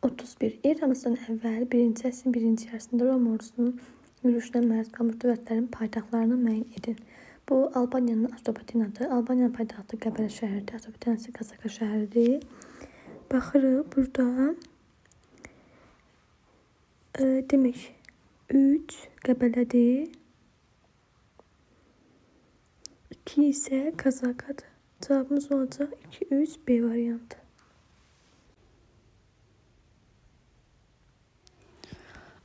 31. Eramızdan əvvəl 1-ci əsrin birinci yarısında Roma ordusunun yürüşünə məruz qalmış dövlətlərin paytaxtlarını müəyyən edin. Bu, Albaniyanın Atropatinadır. Albaniyanın paytaxtı Qəbələ şəhəridir. Atropatena isə Qazaka şəhəridir. Baxırıq burada. Demək, 3 Qəbələdir. 2 isə Qazakadır. Cavabımız olacaq 2, 3, B variantı.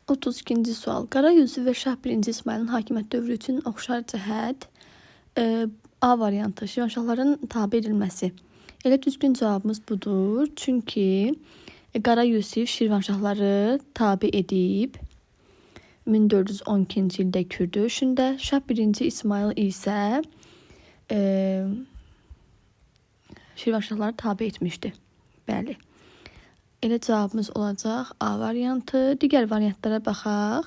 32-ci sual. Qara Yusif və Şah 1-ci İsmayılın hakimiyyət dövrü üçün oxşar cəhət. A variantı. Şirvanşahların tabe edilməsi. Elə düzgün cavabımız budur. Çünki Qara Yusif Şirvanşahları tabe edib 1412-ci ildə Kür döyüşündə. Şah 1-ci İsmayıl isə Şirvanşahları tabe etmişdi. Bəli. Elə cavabımız olacaq A variantı. Digər variantlara baxaq.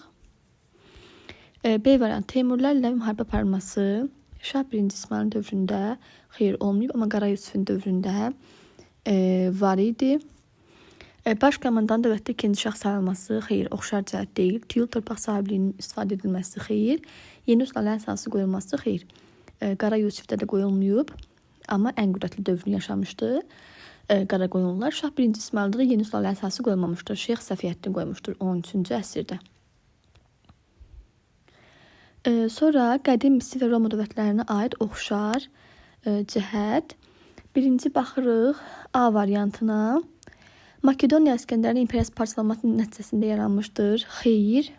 B variantı. Teymurlarla müharibə aparılması Şah 1-ci İsmayılın dövründə xeyr olmayıb, amma Qara Yusifin dövründə var idi. Baş komandanın dövlətdə ikinci şəxs sayılması xeyr, oxşar cəhət deyil. Tiyul torpaq sahibliyinin istifadə edilməsi xeyr. Yeni sülalə əsası qoyulması xeyr. Qara Yusifdə də qoyulmayıb, amma ən qüdrətli dövrünü yaşamışdı. Qaraqoyunlular. Şah 1-ci İsmayılda da yeni sülalə əsası qoyulmamışdır. Şeyx Səfiyyəddin qoymuşdur 13-cü əsrdə. Sonra qədim Misir və Roma dövlətlərinə aid oxşar cəhət. Birinci baxırıq A variantına. Makedoniya İsgəndərin imperiyası parçalanması nəticəsində yaranmışdır. Xeyr.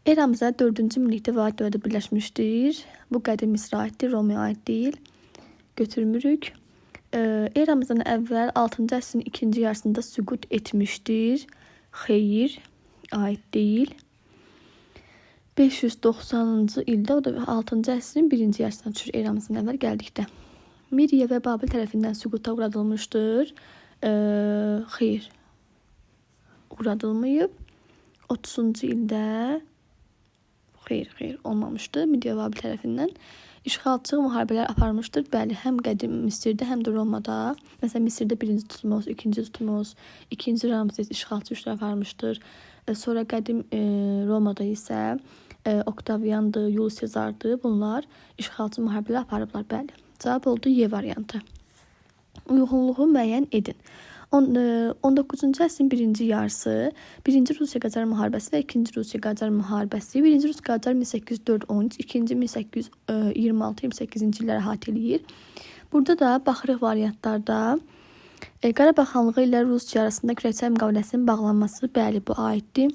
Eramıza 4-cü minillikdə Vahid dövləti birləşmişdir. Bu qədim Misrə aiddir, Romaya aid deyil. Götürmürük. Eramızdan əvvəl 6-cı əsrin ikinci yarısında süqut etmişdir. Xeyr, aid deyil. 590-cı ildə, o da 6-cı əsrin birinci yarısına düşür eramızdan əvvəl gəldikdə. Midiya və Babil tərəfindən süquta uğradılmışdır. Xeyr, uğradılmayıb. 30-cu ildə xeyr, olmamışdı. Midiya və Babil tərəfindən İşğalçı müharibələr aparmışdır. Bəli, həm qədim Misirdə, həm də Romada. Məsələn, Misirdə 1-ci Tutmos, 2-ci Tutmos, 2-ci Ramses işğalçı yürüşlər aparmışdır. Sonra qədim Romada isə Oktaviandır, Yul Sezardır. Bunlar işğalçı müharibələr aparıblar. Bəli. Cavab oldu Y variantı. Uyğunluğu müəyyən edin. 19-cu əsrin birinci yarısı, 1-ci Rusiya-Qacar müharibəsi və 2-ci Rusiya-Qacar müharibəsi. 1-ci Rusiya-Qacar 1804-13, 2-ci 1826-28-ci illəri əhatə eləyir. Burada da baxırıq variantlarda. Qarabağ xanlığı ilə Rusiya arasında Kürəkçay müqaviləsinin bağlanması, bəli, bu aiddir.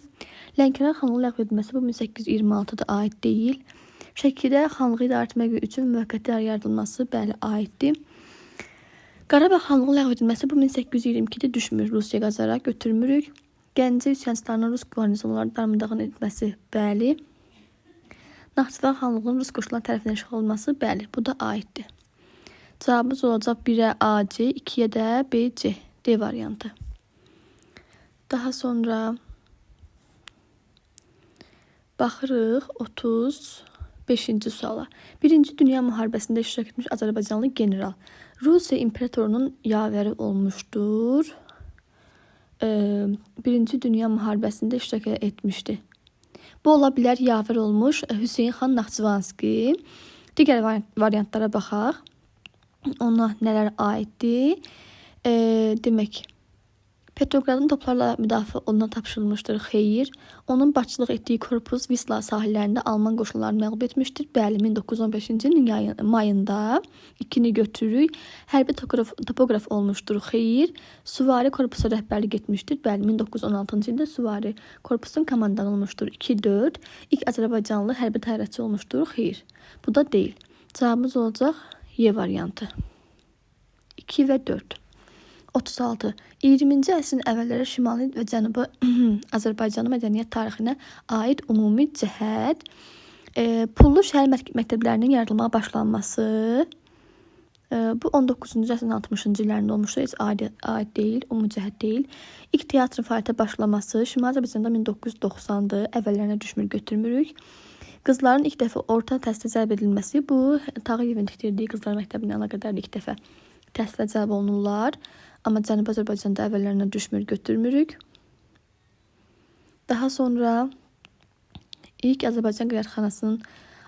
Lənkəran xanlığı ləğv edilməsi bu 1826-da aid deyil. Şəkidə xanlığı idarə etmək üçün müvəqqəti yaradılması, bəli, aiddir. Qarabağ xanlığı ləğv edilməsi bu 1822-də düşmür. Rusiya Qacara götürmürük. Gəncə üsyançılarının Rus qarnizonları darmadağın etməsi, bəli. Naxçıvan xanlığının Rus qoşunları tərəfindən işğal olunması, bəli, bu da aiddir. Cavabımız olacaq 1-ə AC, 2-yə də BC, D variantı. Daha sonra baxırıq 35-ci suala. Birinci Dünya Müharibəsində iştirak etmiş Azərbaycanlı general Rusiya imperatorunun yavəri olmuşdur. Birinci Dünya Müharibəsində iştirak etmişdi. Bu ola bilər yavər olmuş Hüseyn xan Naxçıvanski. Digər variantlara baxaq. Ona nələr aiddir? Demək, Petrogradın toplarla müdafiə olunan tapşırılmışdır. Xeyr. Onun başçılıq etdiyi korpus Visla sahillərində Alman qoşunlarını məğlub etmişdir. Bəli, 1915-ci ilin mayında 2-ni götürürük. Hərbi topoqraf olmuşdur. Xeyr. Süvari korpusa rəhbərlik etmişdir. Bəli, 1916-cı ildə süvari korpusun komandanı olmuşdur. 2-4. İlk Azərbaycanlı hərbi təyyarəçi olmuşdur. Xeyr. Bu da deyil. Cavabımız olacaq Y variantı. 2 və 4. 36. 20-ci əsrin əvvəlləri Şimali və Cənubi Azərbaycanın mədəniyyət tarixinə aid ümumi cəhət, pullu şəhər məktəblərinin yaradılmağa başlanması, bu 19-cu əsrin 60-cı illərində olmuşdur, heç aid deyil, ümumi cəhət deyil. İlk teatrın fəaliyyətə başlaması Şimali Azərbaycanda 1990-dır, əvvəllərinə düşmür, götürmürük. Qızların ilk dəfə orta təhsilə cəlb edilməsi, bu Tağıyevin tikdirdiyi qızlar məktəbinə əlaqədardır, ilk dəfə təhsilə cəlb olunurlar. Amma Cənubi Azərbaycanda əvvəllərinə düşmür, götürmürük. Daha sonra ilk Azərbaycan qiraətxanasının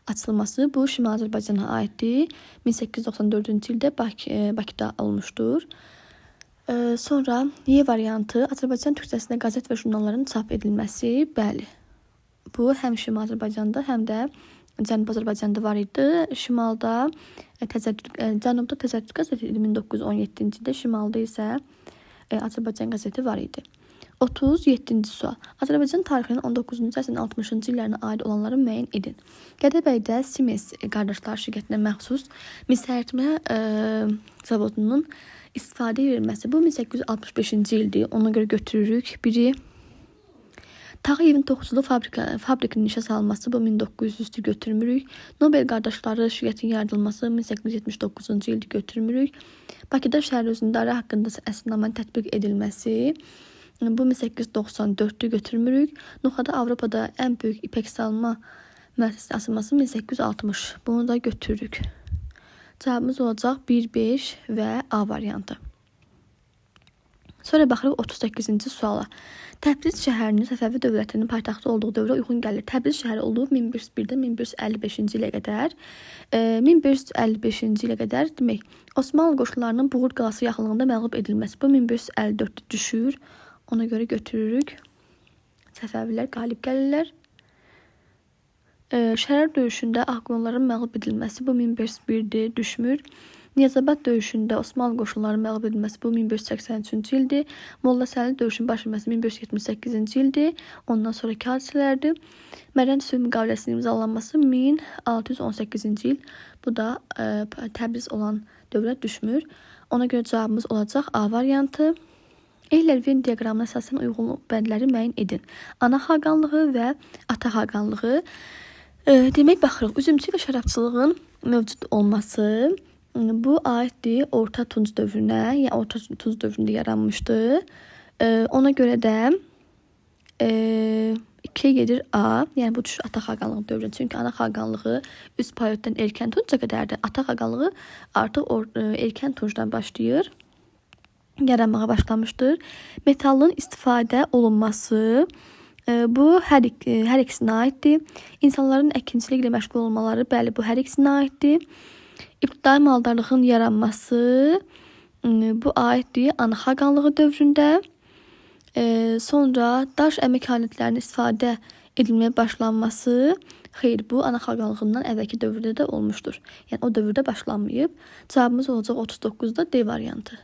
açılması bu Şimali Azərbaycana aiddir. 1894-cü ildə Bakıda olmuşdur. Sonra Y variantı Azərbaycan türkcəsində qəzet və jurnalların çap edilməsi. Bəli. Bu həm Şimali Azərbaycanda, həm də Cənubi Azərbaycanda var idi. Şimalda Cənubda Təcəddüd qəzeti idi 1917-ci ildə, şimalda isə Azərbaycan qəzeti var idi. 37-ci sual. Azərbaycan tarixinin 19-cu əsrin 60-cı illərinə aid olanları müəyyən edin. Gədəbəydə Siemens qardaşlar şirkətinə məxsus mis əritmə zavodunun istifadəyə verilməsi. Bu 1865-ci ildir. Ona görə götürürük. Biri Tağıyevin toxuculuq fabrikinin işə salınması, bu 1900-dür, götürmürük. Nobel qardaşları şirkətinin yaradılması 1879-cu ildir, götürmürük. Bakıda şəhər özünü idarə haqqında əsasnamənin tətbiq edilməsi, bu 1894-dür, götürmürük. Nuxada Avropada ən böyük ipək salma müəssisəsinin açılması 1860, bunu da götürürük. Cavabımız olacaq 1, 5 və A variantı. Sonra baxırıq 38-ci suala. Təbriz şəhərinin Səfəvi dövlətinin paytaxtı olduğu dövrə uyğun gəlir. Təbriz şəhəri olub 1501-dən 1555-ci ilə qədər. 1555-ci ilə qədər demək, Osmanlı qoşunlarının Buğurd qalası yaxınlığında məğlub edilməsi. Bu 1554-də düşür. Ona görə götürürük. Səfəvilər qalib gəlirlər. Şərər döyüşündə Ağqoyunların məğlub edilməsi bu 1501-dir, düşmür. Niyazabad döyüşündə Osmanlı qoşunlarının məğlub edilməsi bu 1583-cü ildir. Molla Səli döyüşünün baş verməsi 1578-ci ildir. Ondan sonraki hadisələrdir. Mərənd sülh müqaviləsinin imzalanması 1618-ci il. Bu da Təbriz olan dövrə düşmür. Ona görə cavabımız olacaq A variantı. Eyler-Venn diaqramına əsasən uyğunluq bəndləri müəyyən edin. Ana xaqanlığı və ata xaqanlığı. Demək, baxırıq, üzümçülük və şərabçılığın mövcud olması bu aiddir Orta Tunc dövrünə, yəni Orta Tunc dövründə yaranmışdı. Ona görə də 2-yə gedir A, yəni bu düşür Ata xaqanlığı dövrünə. Çünki Ana xaqanlığı üst paleolitdən erkən Tunca qədərdir. Ata xaqanlığı artıq erkən Tuncdan başlayır, yaranmağa başlamışdır. Metalın istifadə olunması bu hər ikisinə aiddir. İnsanların əkinçilik ilə məşğul olmaları, bəli, bu hər ikisinə aiddir. İbtidai maldarlığın yaranması bu aiddir Ana xaqanlığı dövründə. Sonra daş əmək alətlərinin istifadə edilməyə başlanması, xeyr, bu Ana xaqanlığından əvvəlki dövrdə də olmuşdur. Yəni o dövrdə başlanmayıb. Cavabımız olacaq 39-da D variantı.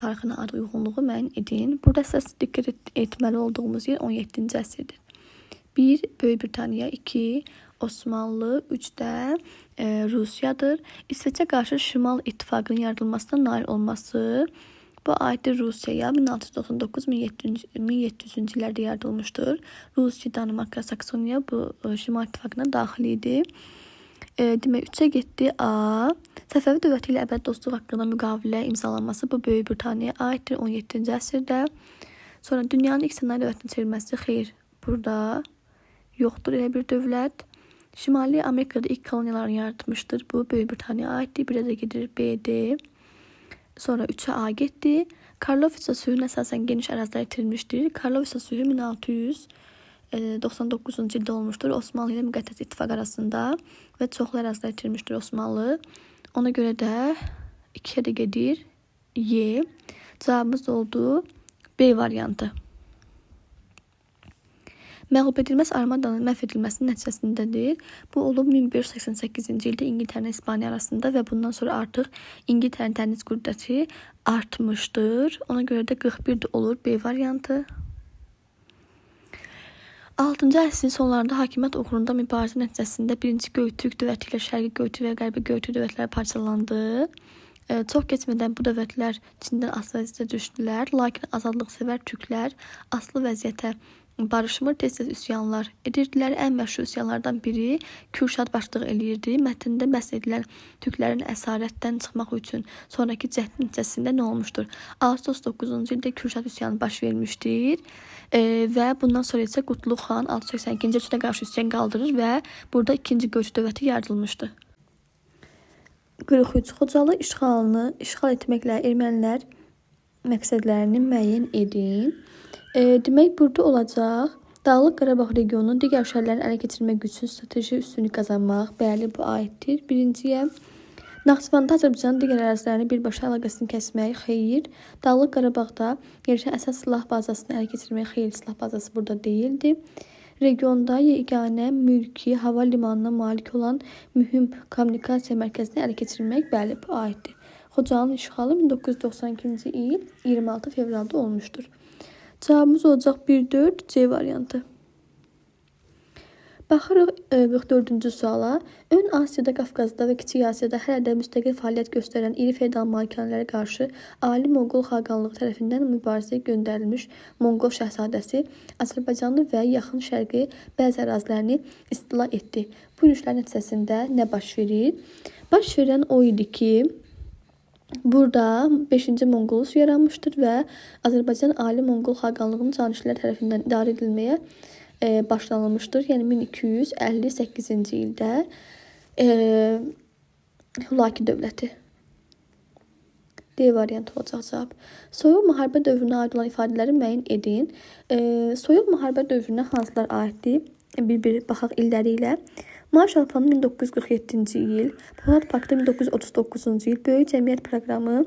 Tarixinə aid uyğunluğu müəyyən edin. Burada əsas diqqət etməli olduğumuz yer 17-ci əsrdir. 1. Böyük Britaniya, 2. Osmanlı, 3 də Rusiyadır. İsveçə qarşı Şimal İttifaqının yaradılmasına nail olması bu aiddir Rusiyaya. 1699-1700-cü illərdə yaradılmışdır. Rusiya, Danimarka, Saksoniya bu Şimal İttifaqına daxil idi. Demək, 3-ə getdi A. Səfəvi dövləti ilə əbədi dostluq haqqında müqavilə imzalanması bu Böyük Britaniyaya aiddir 17-ci əsrdə. Sonra dünyanın ilk sənaye dövlətinə çevrilməsi, xeyr, burada yoxdur elə bir dövlət. Şimali Amerikada ilk koloniyalarını yaratmışdır. Bu Böyük Britaniyaya aiddir. 1-ə də gedir B, D. Sonra 3-ə A getdi. Karlovica sülhünə əsasən geniş ərazilər itirilmişdir. Karlovica sülhü 1699-cu ildə olmuşdur. Osmanlı ilə Müqəddəs İttifaq arasında və çoxlu ərazilər itirmişdir Osmanlı. Ona görə də 2-yə də gedir Y. Cavabımız oldu B variantı. Məğlub edilməz armadanın məhv edilməsinin nəticəsindədir. Bu olub 1588-ci ildə İngiltərə ilə İspaniya arasında və bundan sonra artıq İngiltərənin dəniz qüdrəti artmışdır. Ona görə də 41 də olur B variantı. 6-cı əsrin sonlarında hakimiyyət uğrunda mübarizə nəticəsində 1-ci Göytürk dövləti ilə Şərqi Göytürk və Qərbi Göytürk dövlətləri parçalandı. Çox keçmədən bu dövlətlər Çindən asılı vəziyyətə düşdülər, lakin azadlıqsevər türklər asılı vəziyyətə barışmır, tez-tez üsyanlar edirdilər. Ən məşhur üsyanlardan biri Kürşad başlıq eləyirdi. Mətndə bəhs edilən türklərin əsarətdən çıxmaq üçün sonrakı cəhdin nəticəsində nə olmuşdur? 639-cu ildə Kürşad üsyanı baş vermişdir və bundan sonra isə Qutluq xan 682-ci ildə Çinə qarşı üsyan qaldırır və burada ikinci Göyçü dövləti yaradılmışdı. 43. Xocalı işğalını işğal etməklə ermənilər məqsədlərini müəyyən edin. Demək, burada olacaq Dağlıq Qarabağ regionunun digər şəhərlərini ələ keçirmək üçün strateji üstünlük qazanmaq. Bəli, bu aiddir. Birinciyə. Naxçıvanda Azərbaycanın digər ərazilərini birbaşa əlaqəsini kəsmək, xeyir. Dağlıq Qarabağda yerləşən əsas silah bazasını ələ keçirmək, xeyir, silah bazası burada deyildi. Regionda yeganə mülki hava limanına malik olan mühüm kommunikasiya mərkəzini ələ keçirmək, bəli, bu aiddir. Xocalının işğalı 1992-ci il 26 fevralda olmuşdur. Cavabımız olacaq 1-4 C variantı. Baxırıq 44-cü suala. Ön Asiyada, Qafqazda və Kiçik Asiyada hələ də müstəqil fəaliyyət göstərən iri feodal malikanələrə qarşı Ali Monqol xaqanlığı tərəfindən mübarizəyə göndərilmiş Monqol şəhzadəsi Azərbaycanı və Yaxın Şərqi bəzi ərazilərini istila etdi. Bu yürüşlərin nəticəsində nə baş verir? Baş verən o idi ki, burada 5-ci Monqolus yaranmışdır və Azərbaycan Ali Monqol xaqanlığının canişinləri tərəfindən idarə edilməyə başlanılmışdır. Yəni 1258-ci ildə Hülaki dövləti. D variantı olacaq cavab. Soyuq müharibə dövrünə aid olan ifadələri müəyyən edin. Soyuq müharibə dövrünə hansılar aiddir? Bir-bir baxaq illəri ilə. Marshall Planı 1947-ci il, Polad Paktı 1939-cu il, Böyük Cəmiyyət Proqramı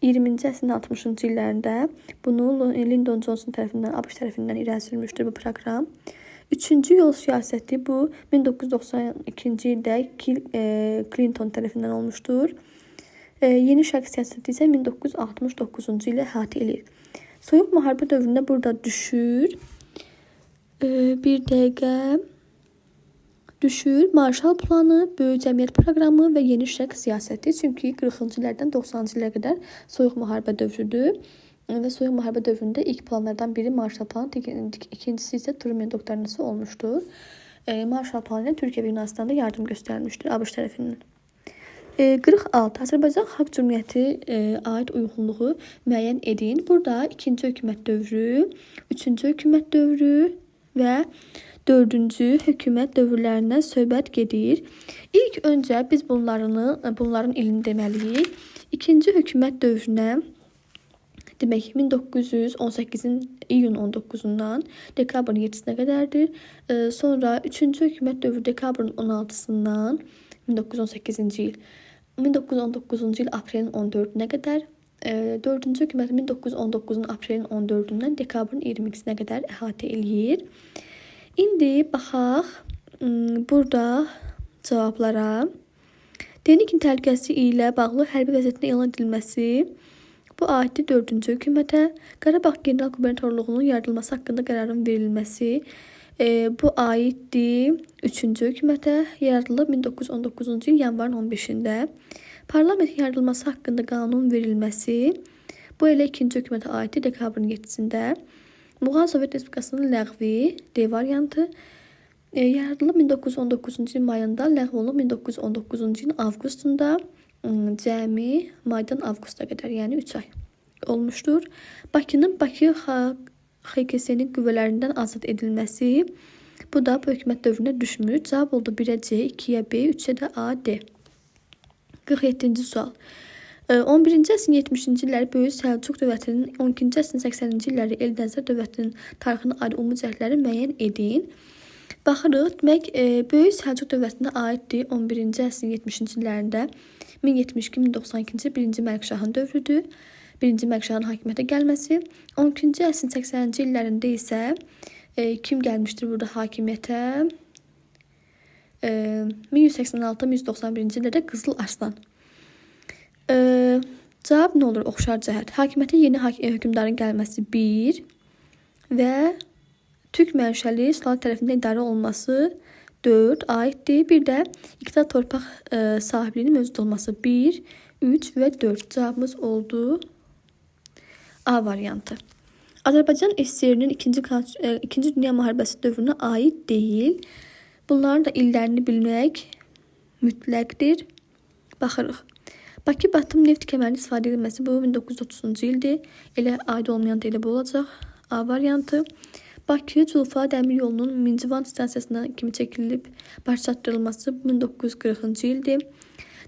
20-ci əsrin 60-cı illərində bunu Lyndon Johnson tərəfindən, ABŞ tərəfindən irəli sürmüşdür bu proqram. Üçüncü yol siyasəti bu 1992-ci ildə Clinton tərəfindən olmuşdur. Yeni Şərq siyasəti isə 1969-cu ili əhatə eləyir. Soyuq müharibə dövründə burada düşür. Bir dəqiqə. Düşür Marshall Planı, Böyük Cəmiyyət Proqramı və Yeni Şərq siyasəti. Çünki 40-cı illərdən 90-cı illərə qədər soyuq müharibə dövrüdür. Və soyuq müharibə dövründə ilk planlardan biri Marshall Planı, ikincisi isə Truman doktrinası olmuşdur. Marshall Planı ilə Türkiyə və Yunanistanda yardım göstərilmişdir ABŞ tərəfindən. 46. Azərbaycan Xalq Cümhuriyyəti aid uyğunluğu müəyyən edin. Burada ikinci hökumət dövrü, üçüncü hökumət dövrü və dördüncü hökumət dövrlərindən söhbət gedir. İlk öncə biz bunların ilini deməliyik. İkinci hökumət dövrünə demək 1918-in iyun 19-undan dekabrın 7-sinə qədərdir. Sonra üçüncü hökumət dövrü dekabrın 16-sından 1918-ci il 1919-cu il aprelin 14-nə qədər. Dördüncü hökumət 1919-un aprelin 14-dən dekabrın 22-sinə qədər əhatə eləyir. İndi baxaq burada cavablara. Denikin təhlükəsi ilə bağlı hərbi vəziyyətin elan edilməsi bu aiddir 4-cü hökumətə. Qarabağ general qubernatorluğunun yaradılması haqqında qərarın verilməsi bu aiddir 3-cü hökumətə. Yaradılıb 1919-cu il yanvarın 15-də. Parlamentin yaradılması haqqında qanun verilməsi bu elə 2-ci hökumətə aiddir dekabrın 7-sində. Muğan Sovet Respublikasının ləğvi D variantı yaradılıb 1919-cu il mayında, ləğv olunub 1919-cu ilin avqustunda, cəmi maydan avqusta qədər, yəni 3 ay olmuşdur. Bakının Bakı XKS-nin qüvvələrindən azad edilməsi bu da bu hökumət dövrünə düşmür. Cavab oldu 1-ə C, 2-yə B, 3-ə də A, D. 47-ci sual. 11-ci əsrin 70-ci illəri Böyük Səlcuq dövlətinin, 12-ci əsrin 80-ci illəri Eldənizlər dövlətinin tarixinə aid ümumi cəhətləri müəyyən edin. Baxırıq, demək, Böyük Səlcuq dövlətinə aiddir 11-ci əsrin 70-ci illərində 1072-1092-ci 1-ci Məlikşahın dövrüdür. 1-ci Məlikşahın hakimiyyətə gəlməsi. 12-ci əsrin 80-ci illərində isə kim gəlmişdir burada hakimiyyətə? 1186-1191-ci illərdə Qızıl Arslan. Cavab nə olur? Oxşar cəhət. Hakimiyyətə yeni hökmdarın gəlməsi 1 və türk mənşəli sülalə tərəfindən idarə olunması 4 aiddir. Bir də iqta torpaq sahibliyinin mövcud olması 1, 3 və 4 cavabımız oldu A variantı. Azərbaycan SSR-nin İkinci Dünya Müharibəsi dövrünə aid deyil. Bunların da illərini bilmək mütləqdir. Baxırıq. Bakı-Batım neft kəmərinin istifadə edilməsi bu 1930-cu ildir. Elə aid olmayan da elə bu olacaq. A variantı. Bakı-Culfa dəmir yolunun Mincivan stansiyasına kimi çəkilib başa çatdırılması 1940-cı ildir.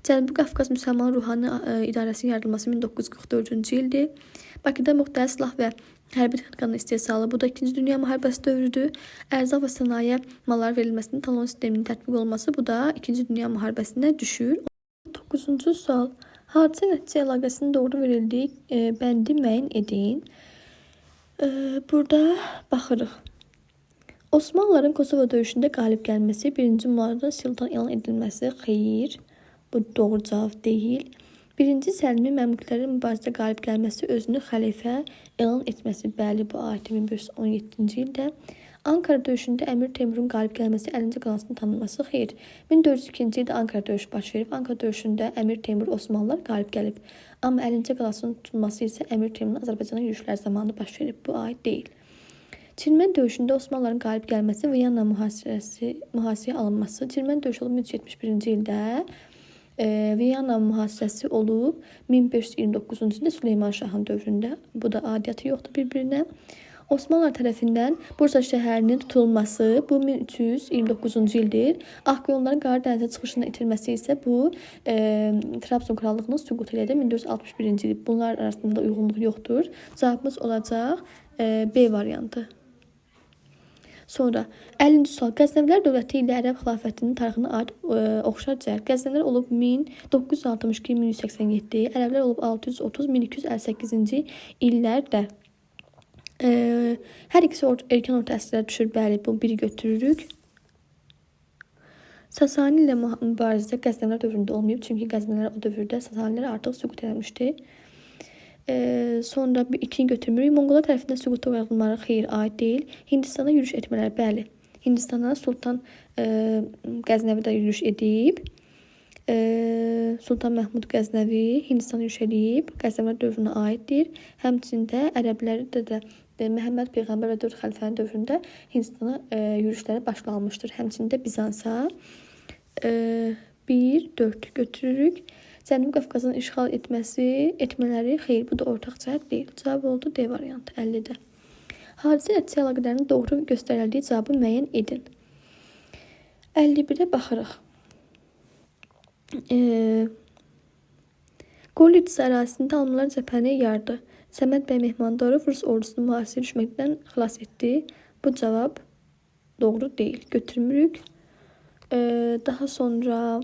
Cənubi Qafqaz Müsəlman Ruhani İdarəsinin yaradılması 1944-cü ildir. Bakıda müxtəlif silah və hərbi texnikanın istehsalı, bu da İkinci Dünya Müharibəsi dövrüdür. Ərzaq və sənaye malları verilməsinin talon sisteminin tətbiq olunması, bu da İkinci Dünya Müharibəsinə düşür. 9-cu sual. Hadisə nəticə əlaqəsinin doğru verildiyi bəndi müəyyən edin. Burada baxırıq. Osmanlıların Kosovo döyüşündə qalib gəlməsi, 1-ci Muradın sultan elan edilməsi, xeyir, bu doğru cavab deyil. 1-ci Səlimin Məmlüklərin mübarizədə qalib gəlməsi, özünü xəlifə elan etməsi, bəli, bu aiddir 1517-ci ildə. Ankara döyüşündə Əmir Teymurun qalib gəlməsi, Əlincə qalasının tanınması, xeyir. 1402-ci ildə Ankara döyüşü baş verib. Ankara döyüşündə Əmir Teymur Osmanlılar qalib gəlib. Amma Əlincə qalasının tutulması isə Əmir Teymurun Azərbaycana yürüşləri zamanı baş verib. Bu aid deyil. Çirmən döyüşündə Osmanlıların qalib gəlməsi, Viyana mühasirəyə alınması. Çirmən döyüşü olub 1371-ci ildə. Viyana mühasirəsi olub 1529-cu ildə Süleyman Şahın dövründə. Bu da aidiyyatı yoxdur bir-birinə. Osmanlılar tərəfindən Bursa şəhərinin tutulması bu 1329-cu ildir. Ağqoyunluların Qara dənizə çıxışını itirməsi isə bu Trabzon krallığının süqutu ilə də 1461-ci il. Bunlar arasında uyğunluq yoxdur. Cavabımız olacaq B variantı. Sonra 50-ci sual. Qəznəvilər dövləti ilə Ərəb xilafətinin tarixinə aid oxşar cəhət. Qəznəvilər olub 1962-1187, Ərəblər olub 630-1258-ci illərdə. Hər ikisi erkən orta əsrlərə düşür. Bəli, bu biri götürürük. Sasani ilə mübarizə Qəznəvilər dövründə olmayıb. Çünki Qəznəvilər o dövrdə Sasanilər artıq süqut eləmişdi. Sonra ikini götürmürük. Monqollar tərəfindən süquta uğradılmaları xeyir, aid deyil. Hindistana yürüş etmələri, bəli. Hindistana Sultan Qəznəvi də yürüş edib. Sultan Məhmud Qəznəvi Hindistana yürüş edib. Qəznəvilər dövrünə aiddir. Həmçində ərəblərdə də Məhəmməd Peyğəmbər və 4 xəlifənin dövründə Hindistana yürüşləri başlanmışdır. Həmçində Bizansa 1, 4 götürürük. Cənubi Qafqazın işğal etmələri xeyir, bu da ortaq cəhət deyil. Cavab oldu D variantı 50-də. Hadisə nəticə əlaqələrinin doğru göstərildiyi cavabı müəyyən edin. 51-ə baxırıq. Gorlitsa ərazisində almanlar cəbhəni yardı. Səməd bəy Mehmandarov Rus ordusunu mühasirəyə düşməkdən xilas etdi. Bu cavab doğru deyil. Götürmürük. Daha sonra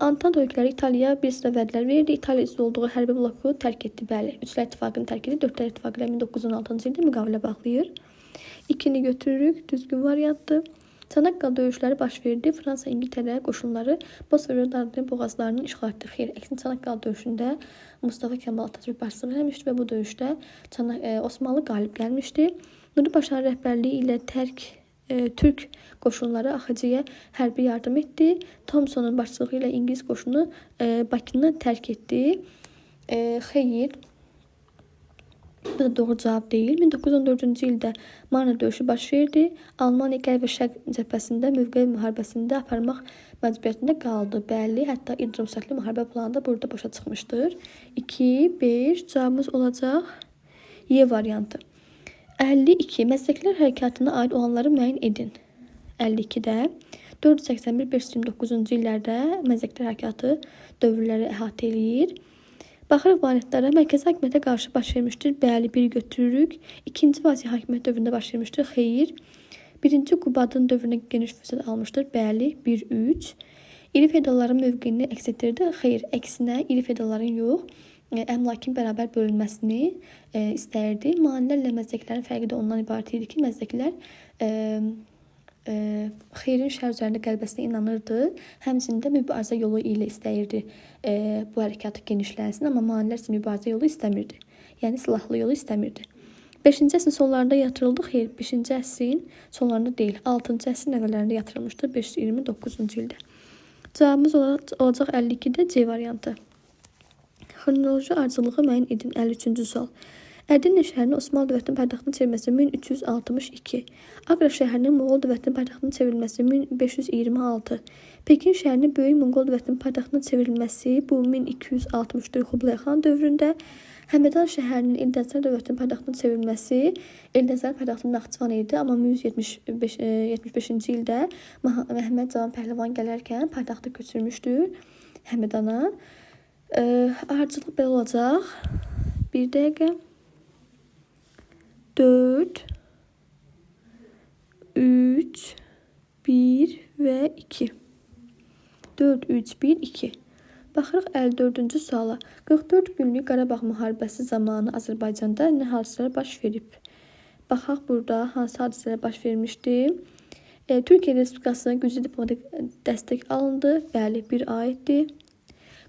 Antant ölkələri İtaliyaya bir sıra vədlər verdi. İtaliya üzv olduğu hərbi bloku tərk etdi. Bəli, Üçlər İttifaqını tərk edir. Dördlər İttifaqı ilə 1916-cı ildə müqavilə bağlayır. 2-ni götürürük. Düzgün variantdır. Çanaqqale döyüşləri baş verdi. Fransa, İngiltərə qoşunları Bosfor və Dardanel boğazlarını işğal etdi. Xeyr, əksinə Çanaqqale döyüşündə Mustafa Kemal Atatürk başçılıq eləmişdi və bu döyüşdə Osmanlı qalib gəlmişdi. Nuri Paşanın rəhbərliyi ilə Türk qoşunları AXC-yə hərbi yardım etdi. Thomsonun başçılığı ilə İngilis qoşunu Bakını tərk etdi. Xeyr, bu da doğru cavab deyil. 1914-cü ildə Marna döyüşü baş verdi. Almaniya Qərb və Şərq cəbhəsində mövqe müharibəsində aparmaq məcburiyyətində qaldı. Bəli, hətta İldırım sürətli müharibə planı da burada boşa çıxmışdır. 2, 5 cavabımız olacaq Y variantı. 52. Məzdəkilər hərəkatına aid olanları müəyyən edin. 52-də 481-529-cu illərdə Məzdəkilər hərəkatı dövrləri əhatə eləyir. Baxırıq variantlara. Mərkəzi hakimiyyətə qarşı baş vermişdir. Bəli, bir götürürük. İkinci Vasif hakimiyyət dövründə baş vermişdir. Xeyr. Birinci Qubadın dövrünə geniş fürsət almışdır. Bəli, 1-3. İri feodalların mövqeyini əks etdirdi. Xeyr, əksinə iri feodalların yox, əmlakin bərabər bölünməsini istəyirdi. Manilərlə məzdəklərin fərqi də ondan ibarət idi ki, məzdəklər xeyrin şər üzərində qələbəsinə inanırdı. Həmçinin də mübarizə yolu ilə istəyirdi bu hərəkatı genişlənsin, amma manilər isə mübarizə yolu istəmirdi. Yəni silahlı yolu istəmirdi. 5-ci əsrin sonlarında yatırıldı. Xeyr, 5-ci əsrin sonlarında deyil, 6-cı əsrin əvvəllərində yatırılmışdır 529-cu ildə. Cavabımız olacaq 52-də C variantı. Xronoloji ardıcıllığı müəyyən edin. 53-cü sual. Ədirnə şəhərinin Osmanlı dövlətinin paytaxtına çevrilməsi 1362. Aqra şəhərinin Moğol dövlətinin paytaxtına çevrilməsi 1526. Pekin şəhərinin Böyük Monqol dövlətinin paytaxtına çevrilməsi bu 1264 Xublay xan dövründə. Həmədan şəhərinin Eldənizlər dövlətinin paytaxtına çevrilməsi, Eldənizlərin paytaxtı Naxçıvan idi, amma 1175-ci ildə Məhəmməd Cavan Pəhləvan gələrkən paytaxtı köçürmüşdür Həmədana. Ardıcıllıq belə olacaq. Bir dəqiqə. 4, 3, 1 və 2. 4, 3, 1, 2. Baxırıq 54-cü suala. 44 günlük Qarabağ müharibəsi zamanı Azərbaycanda nə hadisələr baş verib? Baxaq burada hansı hadisələr baş vermişdi? Türkiyə Respublikasına güclü diplomatik dəstək alındı. Bəli, bir aiddir.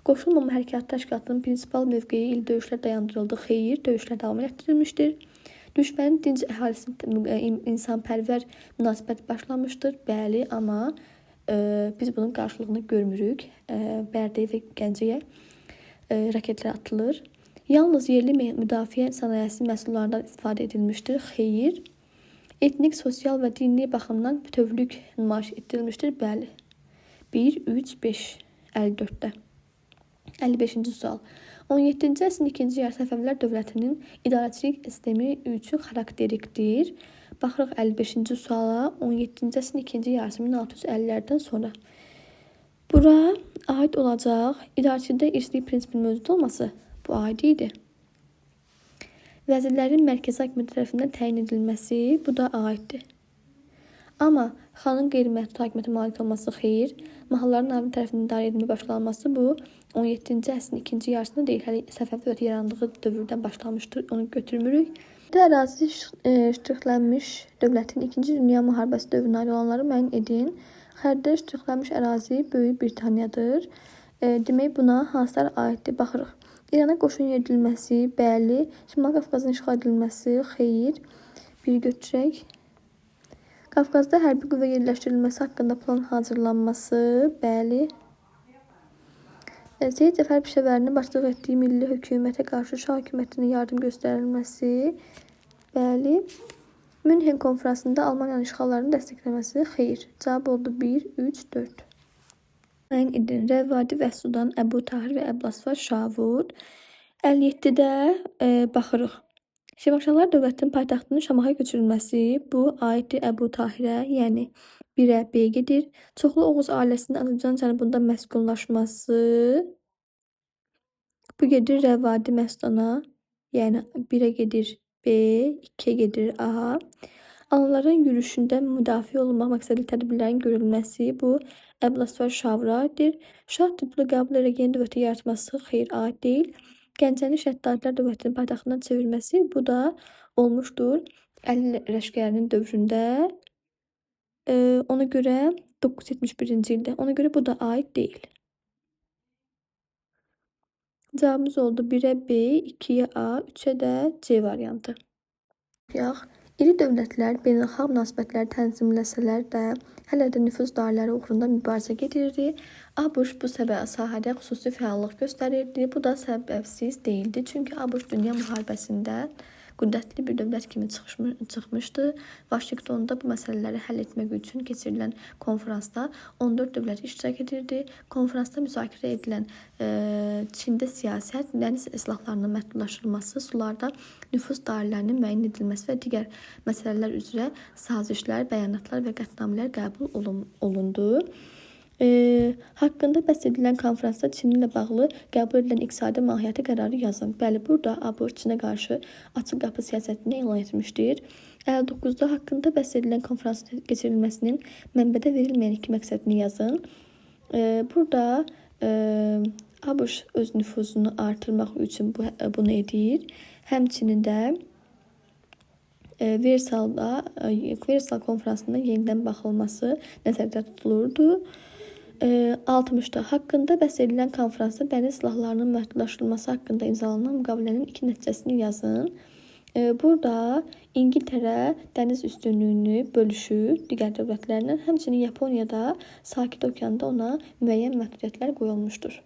Qoşulmama Hərəkatı Təşkilatının prinsipal mövqeyi ilə döyüşlər dayandırıldı. Xeyr, döyüşlər davam etdirilmişdir. Düşmənin dinc əhalisinin insanpərvər münasibət başlamışdır. Bəli, amma biz bunun qarşılığını görmürük. Bərdəyə və Gəncəyə raketlər atılır. Yalnız yerli müdafiə sənayesi məhsullarından istifadə edilmişdir. Xeyr. Etnik, sosial və dini baxımdan bütövlük nümayiş etdirilmişdir. Bəli. 1, 3, 5, 54-də. 55-ci sual. 17-ci əsrin ikinci yarısı Səfəvilər dövlətinin idarəçilik sistemi üçün xarakterikdir. Baxırıq 55-ci suala. 17-ci əsrin ikinci yarısı 1650-lərdən sonra. Bura aid olacaq idarəçilikdə irslik prinsipinin mövcud olması bu aid idi. Vəzirlərin mərkəzi hakimiyyət tərəfindən təyin edilməsi bu da aiddir. Amma xanın qeyri-məhdud hakimiyyətə malik olması xeyr, mahalların nabi tərəfindən idarə edilməyə başlanması bu 17-ci əsrin ikinci yarısında deyil, hələ Səfəvi dövləti yarandığı dövrdən başlamışdır, onu götürmürük. Ərazi ştrixlənmiş dövlətin İkinci Dünya Müharibəsi dövrünə aid olanları müəyyən edin. Xəritədə ştrixlənmiş ərazi Böyük Britaniyadır. Demək buna hansılar aiddir? Baxırıq. İrana qoşun yeridilməsi, bəli. Şimali Qafqazın işğal edilməsi, xeyr. Bir götürək. Qafqazda hərbi qüvvə yerləşdirilməsi haqqında plan hazırlanması, bəli. Seyid Cəfər Pişəvərinin başçılıq etdiyi milli hökumətə qarşı Şah hökumətinə yardım göstərilməsi, bəli. Münhen konfransında Almaniyanın işğallarını dəstəkləməsi, xeyr. Cavab oldu 1, 3, 4. Müəyyən edin. Rəvadi Vəhsudan, Əbu Tahir və Əblasvar Şavur. 57-də baxırıq. Şirvanşahlar dövlətinin paytaxtının Şamaxıya köçürülməsi bu aiddir Əbu Tahirə, yəni 1-ə B gedir. Çoxlu Oğuz ailəsinin Azərbaycan cənubunda məskunlaşması bu gedir Rəvadi Məstana, yəni 1-ə gedir B, 2-yə gedir A. Alanların yürüşündə müdafiə olunmaq məqsədli tədbirlərin görülməsi bu Əblasvar Şavura aiddir. Şah tipli qəbul edərək yeni dövləti yaratması xeyr aid deyil. Gəncənin Şəddadilər dövlətinin paytaxtına çevirməsi bu da olmuşdur Əli Rəşgərinin dövründə. Ona görə 971-ci ildə. Ona görə bu da aid deyil. Cavabımız oldu 1-ə B, 2-yə A, 3-ə də C variantı. Yox, İri dövlətlər beynəlxalq münasibətləri tənzimləsələr də, hələ də nüfuz dairələri uğrunda mübarizə gedirdi. ABŞ bu sahədə xüsusi fəallıq göstərirdi. Bu da səbəbsiz deyildi. Çünki ABŞ dünya müharibəsində qüdrətli bir dövlət kimi çıxmışdı. Vaşinqtonda bu məsələləri həll etmək üçün keçirilən konfransda 14 dövlət iştirak edirdi. Konfransda müzakirə edilən Çində siyasət, dəniz silahlarının məhdudlaşdırılması, sularda nüfuz dairələrinin müəyyən edilməsi və digər məsələlər üzrə sazişlər, bəyanatlar və qətnamələr qəbul olundu. Haqqında bəhs edilən konfransda Çin ilə bağlı qəbul edilən iqtisadi mahiyyəti qərarı yazın. Bəli, burada ABŞ Çinə qarşı açıq qapı siyasətini elan etmişdir. 59-da haqqında bəhs edilən konfransın keçirilməsinin mənbədə verilməyən iki məqsədini yazın. Burada ABŞ öz nüfuzunu artırmaq üçün bunu edir. Həmçinin də Versal konfransının yenidən baxılması nəzərdə tutulurdu. 60-da haqqında bəhs edilən konfransda dəniz silahlarının məhdudlaşdırılması haqqında imzalanan müqavilənin iki nəticəsini yazın. Burada İngiltərə dəniz üstünlüyünü bölüşür digər dövlətlərlə. Həmçinin Yaponiyada Sakit Okeanda ona müəyyən məhdudiyyətlər qoyulmuşdur.